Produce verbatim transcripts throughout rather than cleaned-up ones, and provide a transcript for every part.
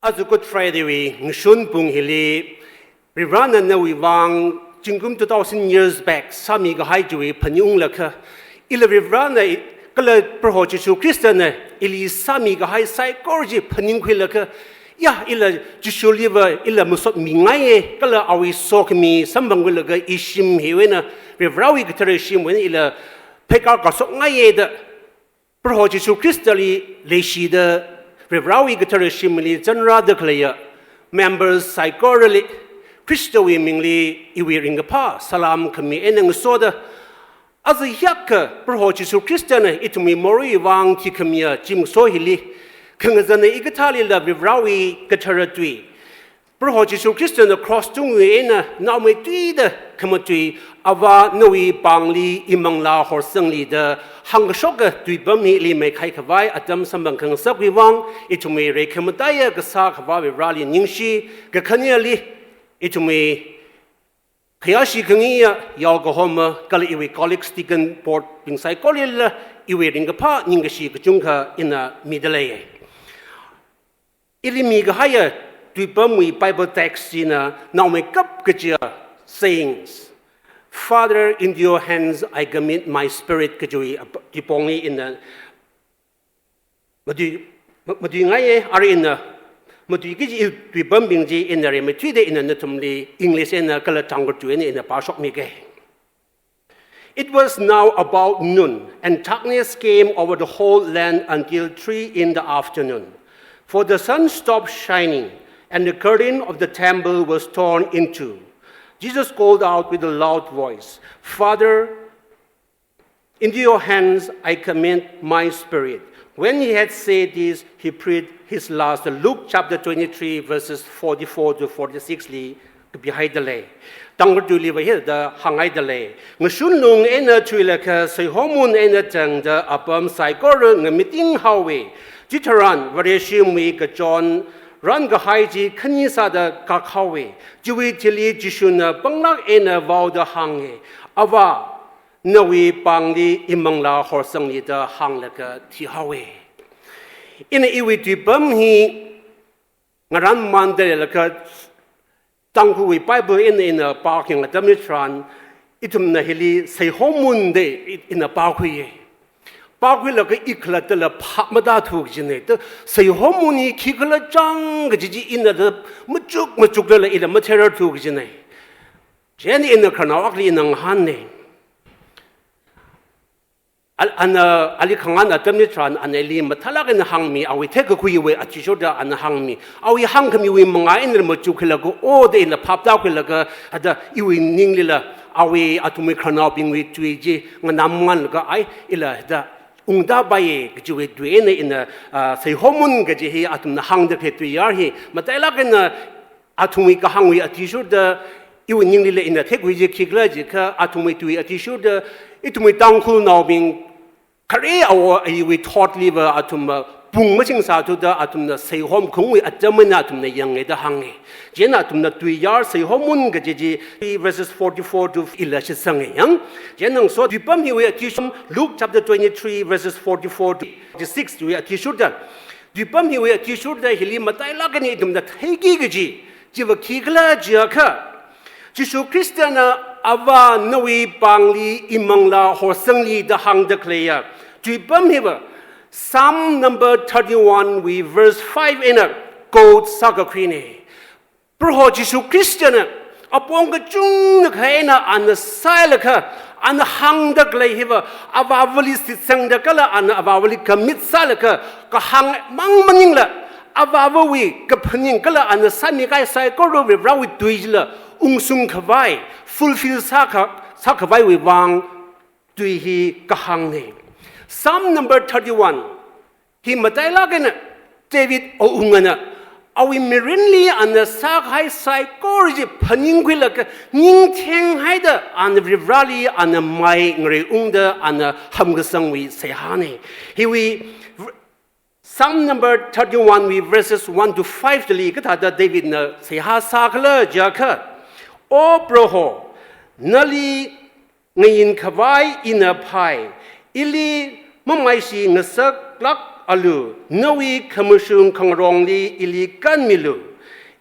Aja Good Friday wui ngashun pung hili, Varivarana nawui vang zingkum two thousand years back sāmi kahai chiwui phaningunglaga, ila Varivarana i-, kala Proho Jishu Khristana ili sāmi kahai saikora chi phaningkhuilaga, ya, ila Jishuliva ila masotmingaiye, kala awui sokhami samphangkhuilaga ishim hiwui eina, Varivarawui kathara shimwui eina ila pheikar kashokngaiye da, Proho Jishu Khristali leishida, Varivarawui kathara shimli zangrada khaleiya members saikorali, Khristawui mingli iwui ringkaphā salam khami eina ngasoda, aja hiyākha Proho Jishu Khristana ithumwui moreiwui vang thikhamiya zimiksho hili, khangazana hikathālila Varivarawui kathara tui, Proho Jishu Khristana cross tungwui eina naomeithuida khamatui, Avā nawui pāngli imanglā horsangli da hāngkashoka tuipam hili meikhai khavai atam samphang khangasakwui vang, ithumwui reikhamataiya kasā Akhava Varivarali ningshi, kakhaneli ithumwui khayāshi khangayi yao kahoma kala iwui colleagues, deacon board bing saikoralila iwui ringkaphā ningkashi kachungkha ina midalei. Ili mikahaiya tuipamwui Bible text china naomeikap kajiya sayings. "Father, into your hands I commit my spirit," kajiwui ap-, tuipongli ina matui, ma-, matuingaiye, arui ina matuiki kaji tuipambing chi ina rimeithuida ina nathumli English eina kala Tangkhul tui eina ina pāshokmige. It was now about noon, and darkness came over the whole land until three in the afternoon. For the sun stopped shining, and the curtain of the temple was torn in two. Jesus called out with a loud voice, "Father, into your hands I commit my spirit." When he had said this, he breathed his last. Luke chapter twenty-three, verses forty-four to forty-six li kapihaidalei. Tangkhul tuiliva hithāda hānghaidalei. Ngashun lung eina thuilaga seihomwun eina tangda apam saikora ngamiting haowe. Chitharan Vareshimwui kachon rankahai chi khani sāda kakhaowe. Chiwui thili Jishuna panglāk eina vaoda hānge, "Avā, nawui pāngli imanglā horsangli," da hānglaga thihaowe. Ina iwui tuipam hi ngarānmānda leilaga Tangkhulwui Bible eina ina pākayang atam chitharan, ithumna hili seihomwun da i-, ina pākhuiye. Pākhuilaga i khalattala phap matāthu kajine. Ta seihomwun hi khikhala chang kaji chi ina da machuk machuklala ila matheirarthu kajine. Chieina ina khararnao akhali ina ngahāne. Al-, ana ali khangahān atam chitharan ana ili mathālāk eina hāngmi, awui theikakhuiwui athishurda ana hāngmi. Awui hāngkhamiwui manga eina machukkhuilaga, o da ila phap tākhuilaga, hithāda iwui ninglila, awui athumwui khararnaobingwui tui chi nganāmnganlaga, ai, ila hithāda ungda paiye kajiwui tui eina ina, ah, seihomwun kaji hi athumna hāngda khalei tuiyār hi matailāk eina athumwui kahāngwui athishurda iwui ninglila ina theikhui chi khikhala jiakha athumwui tui athishurda ithumwui Tangkhulnaobing khare awo ayiwui thotliva athumva pung machingsāthuda athumna seihom khungwui atam eina athumna yange da hānge. Chieina athumna tuiyār seihomwun kaji chi three verses forty-four to ila shitsange yang. Chieina ngaso tuipam hiwui athishurda Luke chapter twenty-three verses forty-four to forty-six wui athishurda. Tuipam hiwui athishurda hili matailāk eina ithumna theiki kaji chiva khikhala jiakha, Jishu Khristana, "Avā, nawui pāngli imanglā horsangli," da hāngda khaleiya tuipam hiva Psalm number thirty-one wui verse five eina quote sākakhuine. Proho Jishu Khristana apong kachungkha eina ana sālaga, ana hāngda khalei hiva, Avāvali shitsangda kala ana Avāvali commit sālaga kahāng mang maningla, Avāvawui kaphaning kala ana sāmikahai saikora Varivarawui tui chila ungshung khavai, fulfill sākha-, sākhavaiwui vang tui hi kahāngne. Psalm number thirty-one hi matailāk eina David awungana awui mirinli ana sākahai saikora chi phaningkhuilaga ningthenghaida ana Varivarali ana mai ngareiungda ana hamkasangwui seihāne. Hiwui Psalm number thirty-one wui verses one to five dali kathāda Davidna seihā sākhala jiakha, "O Proho, nali ngayin khavai ina phai, ili mamaishi ngasaklāk alu, nawui khamashung khangarongli ili kanmilu,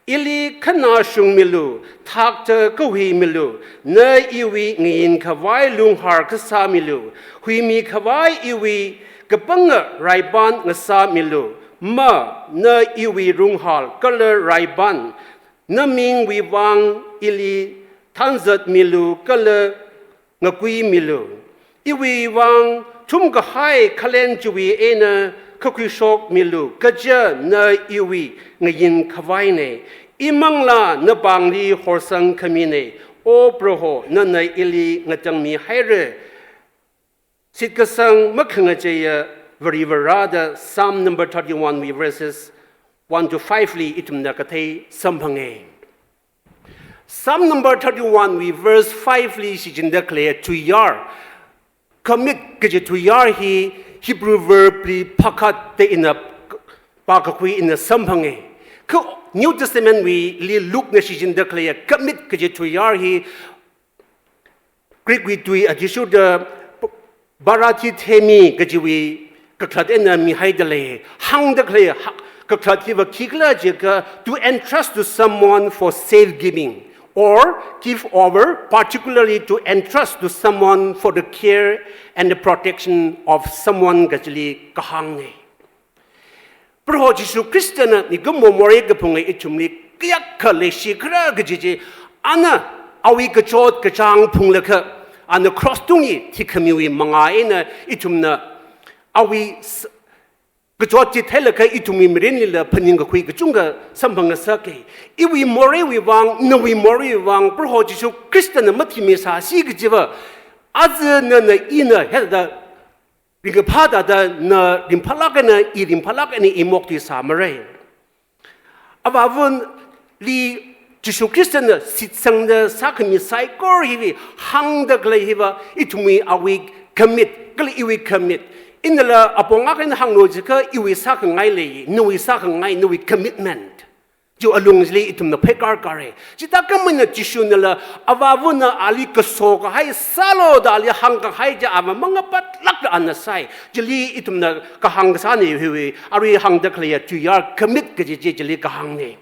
ili khanashungmilu, thakta kahuimilu, na iwui ngayin khavai lunghar kasāmilu, huimi khavai iwui kapanga raiban ngasāmilu, ma, na iwui runghar kala raiban, namingwui vang ili thanzatmilu kala ngakuimilu. Iwui vang thumkahai khalen chiwui eina kakhuishokmilu, kaja na iwui ngayin khavaine. Imanglā napāngli horsang khamine. O Proho, nana ili ngatangmihaire. Shitkasang makhangacheiya Varivarā da Psalm number thirty-one wui verses one to five li ithumna kathei samphange. Psalm number thirty-one wui verse five li shichinda khalei tuiyār, commit kaji tuiyār hi Hebrew verb li pākhat da ina pākakhui ina samphange. Kha New Testament wuili Luke na shichinda khalei commit kaji tuiyār hi Greek wui tui athishurda parathithemi kajiwui kakhalat eina mihaida lei. Hāngda khalei ha-, kakhalat hiva khikhala jiakha, to entrust to someone for safekeeping or give over, particularly to entrust to someone for the care and the protection of someone kajili kahāngne. Proho Jishu Khristana mikumo morei kaphunga ithumli kayākha leishikhala kaji chi, ana awui kachot kachāng phunglaga, ana cross tungli thikhamiwui manga eina ithumna awui s-, kachot chi theilaga ithumwui mirinlila phaningkakhui kachungkha samphangngasake. Iwui moreiwui vang, nawui moreiwui vang, Proho Jishu Khristana mathimi sāsi kajiva, aja nana ina hithāda ringkaphā thāda na ringphālāk eina, i ringphālāk eina i mokthuisāmara. Avāvali Jishu Khristana shitsangda sākhami saikora hiwui hāngda khalei hiva, ithumwui awui commit, kala iwui commit. Inala apong akha eina hānglu jiakha iwui sākhangai lei, nawui sākhangai, nawui commitment. Chi alungli ithumna pheikārkāre. Chithākhameina Jishunala, avāvana ali kaso kahai sālu da ali hāngkahai chi ava mangapatlākda ana sāi. Chili ithumna kahāng kasāne hiwui, arui hāngda khaleiya tuiyār commit kaji chi chili kahāngne.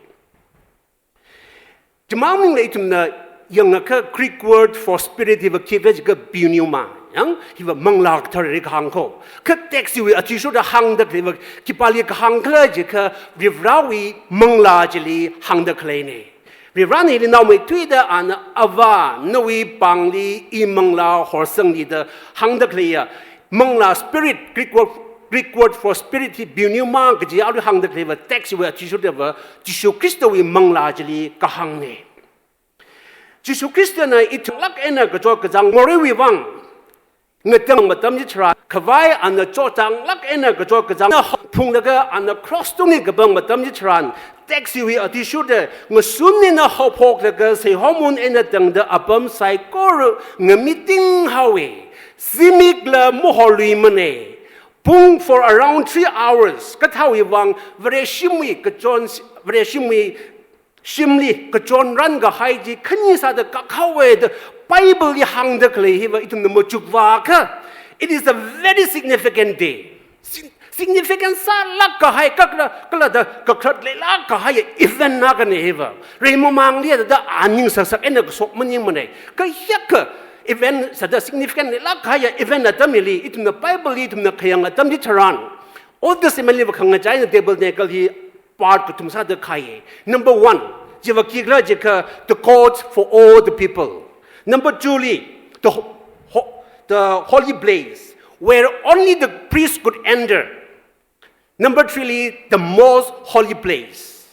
Chimang maningla ithumna yangakha Greek word for spirit hiva khikhala jiakha pneuma, yang, hiva manglā kathara kahāng ko. Kha text wui athishurda hāngda khaleiva khipāli kahāng khala jiakha Varivarāwui manglā chili hāngda khaleine. Varivarāna hili naomeithuida ana, Avā, nawui pāngli i manglā horsanglu da hāngda khaleiya manglā, spirit, Greek word, Greek word for spirit hi pneuma kaji ali hāngda khaleiva text wui athishurdava Jishu Khristawui manglā chili kahāngne. Jishu Khristana ithumlāk eina kachot kachāng moreiwui vang ngatang atam chitharan, khavai ana chotchānglāk eina kachot kachāng phunglaga ana cross tungli kapam atam chitharan, text wui athishurda ngasun eina haophoklaga seihomon eina tangda apam saikora ngamiting haowe. Zimikla maholuimane. Pung for around three hours kathāwui vang Vareshimwui kachon, Vareshimwui shimli kachonran kahai chi khani sāda kakhaowe da Bible li hāngda khalei hiva ithumna machukvāakha, it is a very significant day. Sig-, significant sālāk kahai, kakla, kala da kakhalat leilāk kahai event akhane hiva. Reimamangli da aning saksak eina kashok maningmane. Kayākha event sāda significant leilāk kahai event atam hili ithumna Bible li ithumna khayang atam chitharan, Old Testament liva khangachei eina tabernacle hi part kathum sāda khaiye. Number one, chiva khikhala jiakha the court for all the people. Number two li, the ho-, ho-, the holy place, where only the priest could enter. Number three li, the most holy place,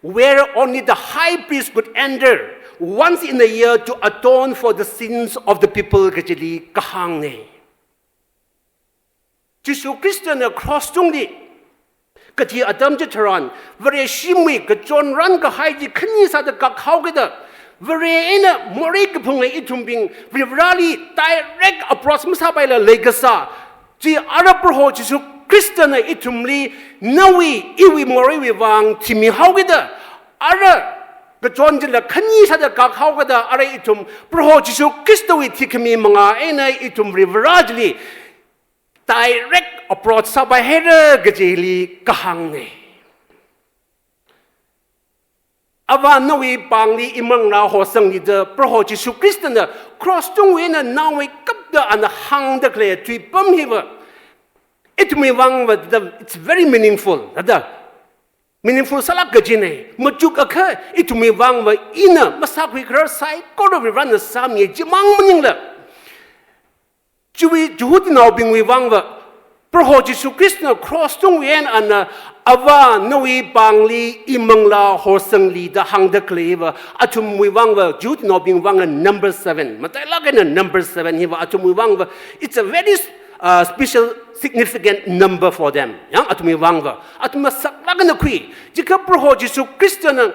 where only the high priest could enter once in a year to atone for the sins of the people kajili kahāngne. Jishu Khristana cross tungli kathi atam chitharan, Vareshimwui kachonran kahai chi khani sāda kakhaokida, Vare eina morei kaphunga ithumbing Varivarāli direct approach masāpaila leikasā chi ara Proho Jishu Khristana ithumli nawui iwui moreiwui vang thimihaokida, ara kachon chila khani sāda kakhaokida, ara ithum Proho Jishu Khristawui thikhami manga eina ithum Varivarā chili direct approach sāpai haira kajili kahāngna. Avā nawui pāngli imanglā horsangli da Proho Jesu Christna cross tungwui eina nangwui kapta ana hāngda khalei tuipam hiva, ithumwui vangva da, it's very meaningful, da. Meaningful sālāk kajina. Machukakha ithumwui vangva ina masākhui kharar saikora Varivarana sāmi, chimang maningla, chiwui Jihudinaobingwui vangva, Proho Jesu Christna cross tungwui eina ana, Avā nawui pāngli imanglā horsangli da hāngda khaleiva, athumwui vangva, Jihudinaobing vangva number seven. Matailāk eina number seven hiva athumwui vangva, it's a very, uh, special, significant number for them. Yang athumwui vangva, athumna saklāk eina khui. Chiakha Proho Jesu Christna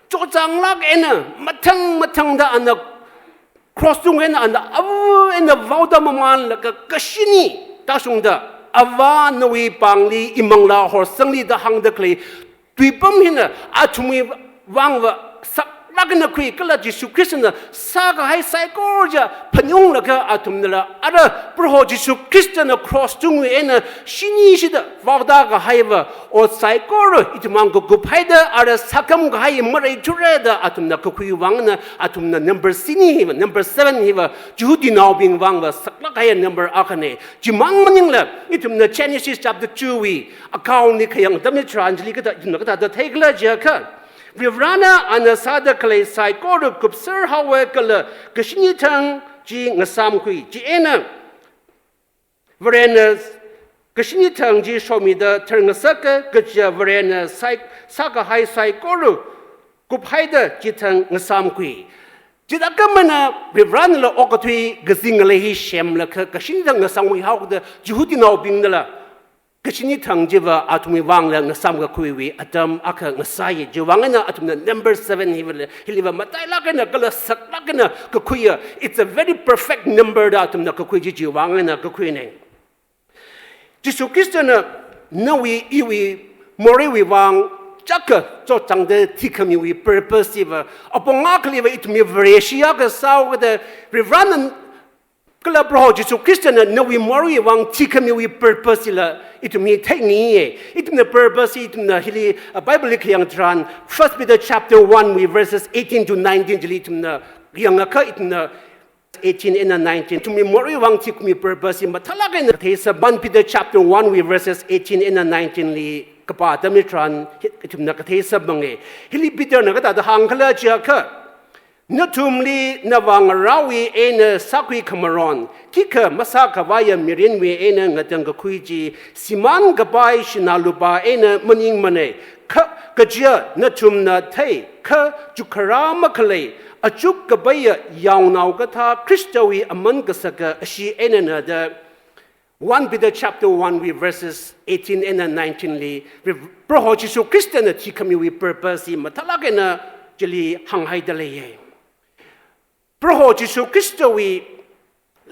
chotchānglāk eina mathang mathangda ana cross tungwui eina ana, avu eina vaoda mamānlaga kashini tāshungda, Avā nawui pāngli imanglā horsangli da hāngda khalei tuipam hina athumwui vangva saklāk eina khui, kala Jesu Christna sākahai saikora chiya phaningunglaga athumnala ara Proho Jesu Christna cross tungwui eina shinishida vaoda kahaiva ot saikora ithumwui vang kakup haida ara sākham kahai mareithura da athumna kakhui vangna athumna number sini hiva, number seven hiva, Jihudinaobing vangva saklāk kahai number akhana. Chimang maningla, ithumna Genesis chapter two wui account li khayang atam chitharan chili kathā, ithumna kathāda theikhala chiakha, Varivarana ana sāda khalei saikora kupser haowa kala kashini thang chi ngasāmkhui. Chieina Varena kashini thang chi shomida tharngasaka, kaja Varena sai, sākahai saikora kuphaida chithang ngasāmkhui. Chithākhamana Varivaranala okathui kazing ngalei hi semlaga kashini thang ngasāmkhui haoda Jihudinaobingnala kashini thang chiva athumwui vangla ngasāmkakhuiwui atam akha ngasāya. Chiwui vang eina athumna number seven hivala, hiliva matailāk eina kala saklāk eina kakhuiya. It's a very perfect number da athumna kakhui chi chiwui vang eina kakhuina. Jesu Christna nawui iwui moreiwui vang chaka chotchāngda thikhamiwui purpose hiva, apong akhaliva ithumwui Vareshi akha sāhaoda, Varivarana kala Proho Jesu Christna nawui moreiwui vang thikhamiwui purpose hila ithumwui theiniya. Ithumna purpose hi ithumna hili, uh, Bible li khayang tharan, First Peter chapter one wui verses eighteen to nineteen chili ithumna yangakha ithumna eighteen eina nineteen, ithumwui moreiwui vang thikhamiwui purpose hi mathālāk eina kathei sā, One Peter chapter one wui verses eighteen eina nineteen li kapā atam chitharan ithumna kathei sāmanga. Hili Peterna kathāda hāngkhala chiakha, nathumli navā ngarāwui eina sākhui khamaron, khikha masākhavaiya mirinwui eina ngatangkakhui chi, shimānkapai sinā lupā eina maningmana, kha, kaja nathumna thei, kha chukharā makhalei, achuk kapaiya yaonao kathā Khristawui aman kasaka ashee einana da, One Peter chapter one wui verses eighteen eina nineteen li, Proho Jesu Christna thikhamiwui purpose hi mathālāk eina chili hānghaida leiya. Proho Jesu Christawui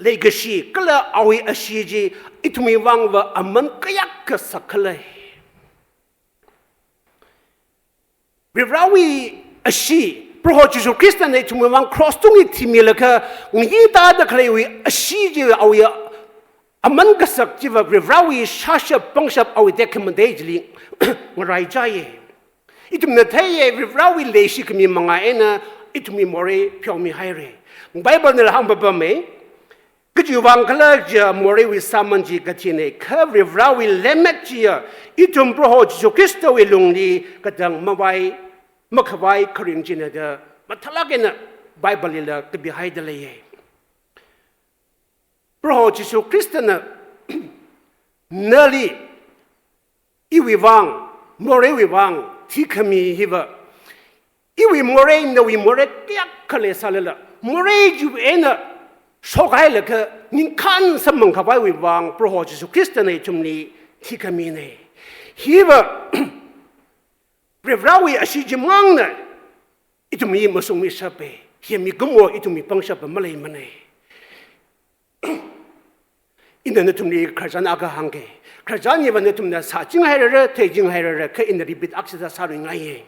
leikashi kala awui ashee chi ithumwui vangva aman kayākha sakkhala. Varivarawui ashee, Proho Jesu Christna ithumwui vang cross tungli thimilaga ngayi tāda khaleiwui ashee chi awui aman kasak chiva Varivarawui shāshap pangshap awui tekhamatei chili ngaraichāya. Ithumna theiya, Varivarawui leishi khami manga eina ithumwui morei pheomihaira. Bible nala hāngpapama, kachiwui vang khala chiakha moreiwui sāman chi kathina, kha Varivarawui lemmet chiya ithum Proho Jesu Christawui lungli katang mavai, makhavai kharing china da mathālāk eina Bible lila kapihaida leiya. Proho Jesu Christna nali iwui vang, moreiwui vang thikhami hiva, iwui morei, nawui morei kayākha leisālala, morei chiwui eina shokhailaga ningkhan samphang khavaiwui vang Proho Jesu Christna ithumli thikhamina. Hiva Varivarawui ashee chimangna ithumli mashungmishapa. Hi mikumo ithumwui pangshap maleimana. Ina nathumli khararchan akha hāngga. Khararchan hiva nathumna sāchinghairara, theichinghai rara, kha ina repeat akha sāda sāluingaiya.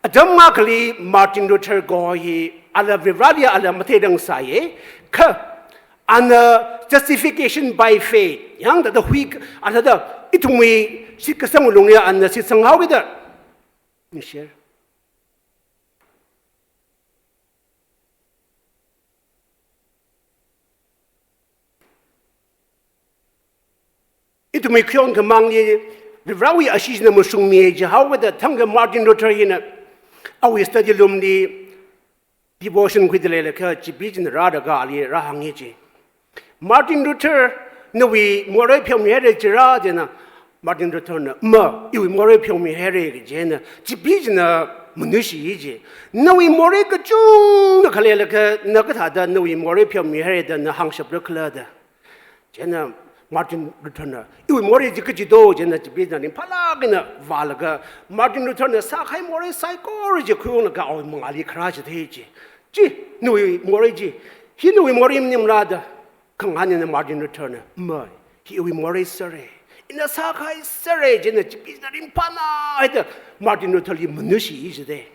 Atam akhali Martin Luther kaho hi ala Varivarali ala matheirang sāya, kha Ana justification by faith. Yangda da hui, ana da ithumwui shitkasang lungli ana shitsang haokida. Ni share. Ithumwui khayon khamangli, Varivarawui ashee china mashungmi jihaoda thangkha Martin Luther hina awui study room li devotion khuida leilakha, chipeena rāda kha ali rāhānga chi. Martin Luther, nawui morei pheomihaira jira jina, Martin Luther na, ma, iwui morei pheomihaira kajina, chipeena manushi ji. Nawui morei kachungkha leilakha, na kathāda nawui morei pheomihaira da na hāngshapra khala da. China Martin Luther na, iwui morei chi kachi do, china chipeena ringphālāk eina vālaga, Martin Luther na sākahai morei saikora chi khuiunglaga awui mangāli kharā chithei chi. Chi, nawui morei chi, hi nawui morei maningmara da, khangahān eina Martin Luther na, ma, hi iwui morei sāra. Ina sākahai sāra, china chipeena ringphāna haida Martin Luther li manushi chithei.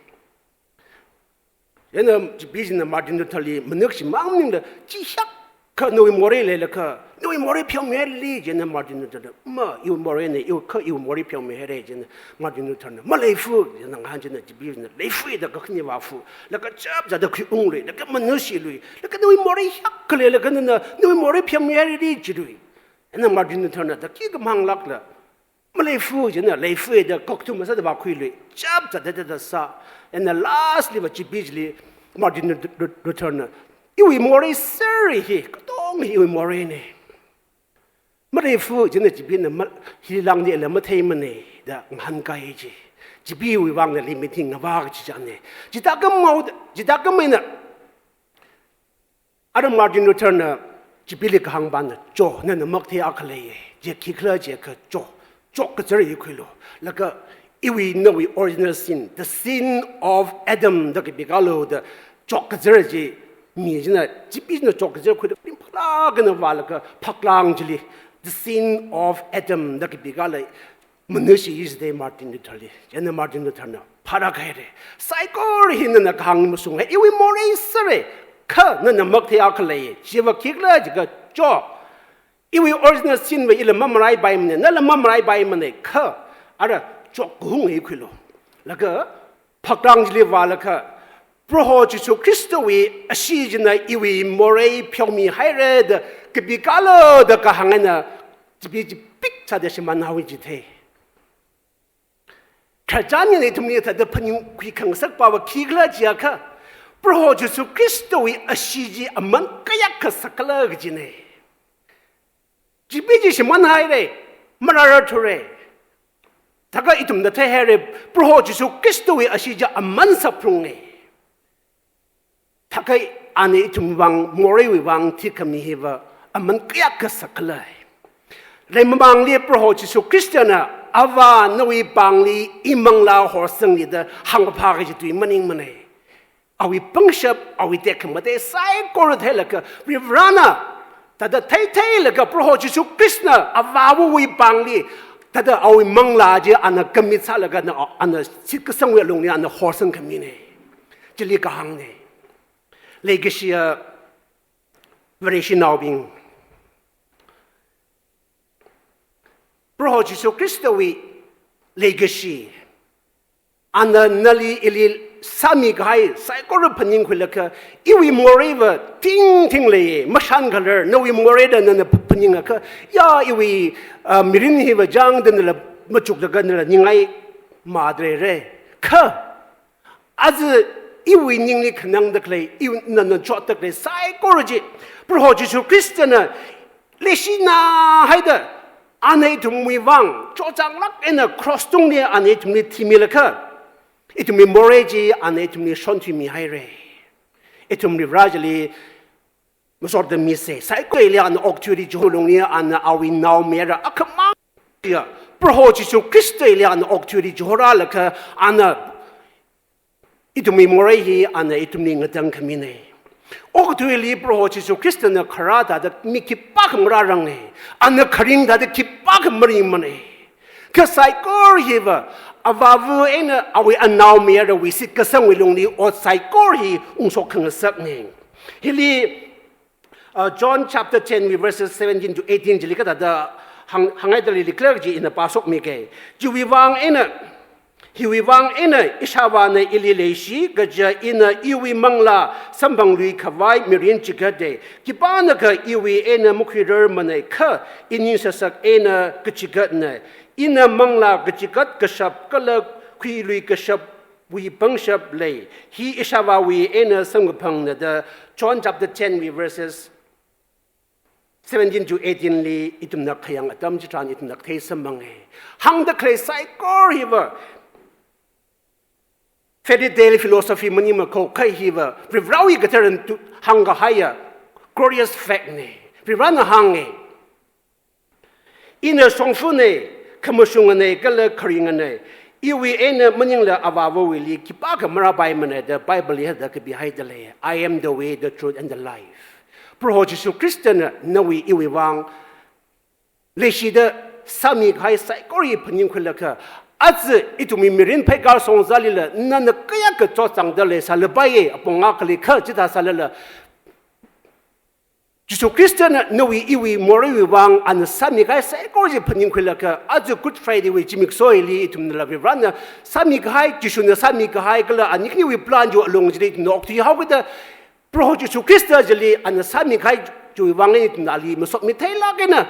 China chipeena Martin Luther li manushimang maningla, chi hiyākha nawui morei leilakha, nawui morei pheomihaili, china Martin Luther na, ma, iwui moreina, iwui kha iwui morei pheomihaira, china Martin Luther na, maleifu, china ngahān china chipeena leifuida kakhane vāfu, laga chapchāda khuiunglui, laga manushilui, laga nawui morei hiyākha leilakha nana, nawui morei pheomihaili jilui. China Martin Luther na, da khikha mahānglākla, maleifu, china leifuida kakathuma sāda vākhuilui, chapchāda da da sā. And the lastly va chipeeli Martin Luther na, iwui morei sāra hi, katonga hi iwui moreina. Maleifu, china chipeena ma, hi langli la matheimana da ngahānkai chi. Chipewui vang nali meeting ngavā kachi china. Chithākhamei, chithākhameina, ara Martin Luther na chipeeli kahāng pana, cho, nana makathei akha leiya, chi khikhala jiakha cho, chokkazar hi khuilu. Laga iwui nawui original sin, the sin of Adam da kapikālu da chokkazar chi, mi china, chipeena chokkazar khuida ringphālāk eina vālaga phaklāng chili, the sin of Adam da kapikāla, manushi chithei Martin Luther li. China Martin Luther na, phārākhaira. Saikora hi nana kahāng mashunga, iwui morei sāra, kha nana makathei akha lei, chiva khikhala jiakha cho. Iwui original sin va ila mamaraipaimana, nala mamaraipaimana, kha ara chokkahung hi khuilu. Laga phaklāng chili vālaga, Proho Jesu Khristawui ashee china iwui morei pheomihaira da kapikālu da kahāng eina, chipee chi pik sāda shimānhaowa chithei. Khararchan eina ithumli thāda phaningkhui khangasakpa va khikhala jiakha, Proho Jesu Khristawui ashee chi aman kayākha sakkhala kajina. Chipee chi shimānhaira, marārarthura. Thākha ithumna theihaira, Proho Jesu Khristawui ashee chi aman samphrunga. Thākha ana ithumwui vang, moreiwui vang thikhami hiva aman kayākha sakkhala. Leimamangli Proho Jesu Khristana, Avā nawui pāngli imanglā horsanglu da hāngphā kaji tui maningmana. Awui pangshap, awui tekhamatei saikora theilaga, Varivarana thāda theitheilaga, Proho Jesu Khristana Avāwui pāngli, thāda awui manglā chi ana commit sālaga, ana, ana shitkasangwui alungli ana horsangkhamina. Chili kahāngna. Leikashiya Vareshinaobing, Proho Jesu Khristawui leikashi, ana nali ili sāmikahai saikora phaningkhuilaga, iwui moreiva thingthing leiya, mashānkharar, nawui moreida nana phaningakha, ya iwui, ah, mirin hiva chāngda nala machuklaga nala ningai matrere. Kha aja iwui ningli khanangda khalei, iwui nana chotda khalei saikora chi, Proho Jesu Khristana leishina haida, ana ithumwui vang chotchānglāk eina cross tungli ana ithumli thimilaga, ithumwui morei chi ana ithumli shonthuimihaira. Ithum Vareli masotda misa, saikoraili ana okathuili chihorā lungli ana awui naomayara akhamang ya, Proho Jesu Khristali ana okathuili chihorālaga, ana ithumwui morei hi ana ithumli ngatangkhamina. Okathuili Proho Jesu Khristana kharā thāda mi khipākha marāranga. Ana kharing thāda khipākha maringmana. Kha saikora hiva, Avāva eina awui anaomayarawui shitkasanwui lungli ot saikora hi ungshok khangasakna. Hili Uh, John chapter ten wui verses seventeen to eighteen chili kathāda hāng, hānghaida leili clear chi ina pāshokmige. Chiwui vang eina, hiwui vang eina ishāvāna ili leishi, kaja ina iwui manglā samphangluikhavai mirin chigate. Khipānakha iwui eina makhuirarmane kha, i ningsasak eina kachigatne. Ina manglā kachigat kashap kala khuiluikashap wui pangshap lei. Hi ishāvāwui eina samkaphangna da John chapter ten wui verses seventeen to eighteen li ithumna khayang atam chitharan ithumna kathei samphange. Hāngda khalei saikora hiva fairy tale philosophy maningmana, kha hiva Varivarāwui katharan tu hāngkahaiya glorious fact ne. Varivarāna hānge. Ina shongfane, khamashungane, kala kharingane. Iwui eina maningla Avāvawuili khipākha marāpaimane da Bible li hithāda kapihaida lei. "I am the way, the truth, and the life." Proho Jishu Khristana nawui iwui vang leishida sāmikahai saikora hi phaningkhuilaga, aja ithumwui mirin pheikar shongzalila nana kayākha chotsangda leisālapaiye, apong akhali kha chithā sālala, Jishu Khristana nawui iwui moreiwui vang ana sāmikahai saikora chi phaningkhuilaga, aja Good Friday wui zimiksho hili ithumnala Varivarāna sāmikahai, Jishuna sāmikahai kala ani khaniwui plan chi alung chili ithumna okthuihaokida, Proho Jishu Khrista chili ana sāmikahai chiwui vang eina ithumna ali masotmi theilāk eina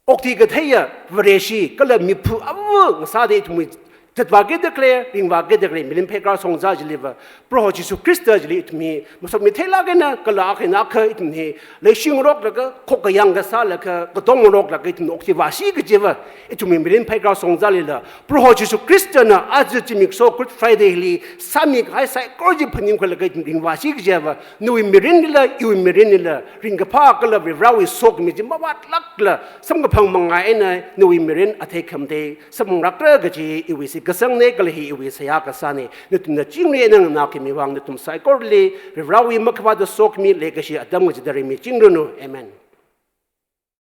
okthui katheiya Vareshi kala miphu ava ngasāda ithumwui zatvāki da khalei, ringvāki da khalei mirin pheikar shongza chiliva Proho Jishu Khrista chili ithum hi masotmi theilāk eina kala akha eina akha ithum hi leishingaroklaga, khokkayāng kasālaga, katong ngaroklaga ithum okthuivāsi kajiva, ithumwui mirin pheikar shongzalila Proho Jishu Khristana aja zimiksho Good Friday li sāmikahai saikora chi phaningkhuilaga ithum ringvāsi kajiva, nawui mirinlila, iwui mirinlila ringkaphā kala Varivarāwui sokhami chi mavātlākla samkaphang manga eina nawui mirin athei khamatei samphanglākra kaji iwui shitkasangne kala hi iwui seihā kasāne. Nathumna chingri eina nganākhami vang nathum saikorali Varivarāwui makhavāta sokhami leikashi atam kachida ringmi chingranu. Amen.